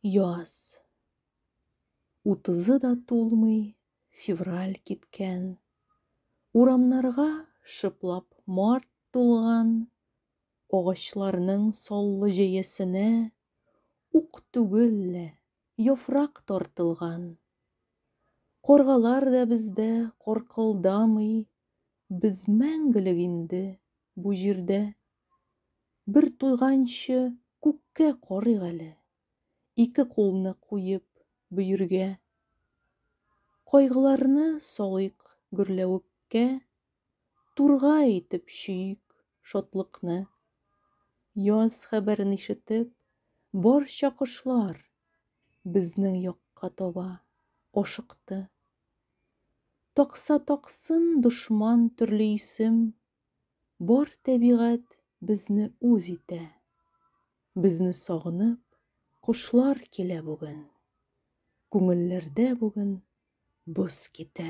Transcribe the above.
Яз. Утызы да тулмый, февраль киткән. Урамнарга шыплап март тулган. Агачларның саллы җәясенә ук түгел лә, яфрак тартылган. Каргалар да бездә каркылдамый, без мәңгелек инде бу җирдә. Бер туйганчы күккә карыйк әле, ике кулны куеп бөергә. Кайгыларны салыйк гөрләвеккә, тургай итеп чөйик шатлыкны. Яз хәбәрен ишетеп, барча кошлар безнең якка таба ашыкты. Такса таксын дошман төрле исем, Бар тәбигать безне үз итә. Безне сагынып, кошлар килә бүген. Күңелләрдә бүген боз китә.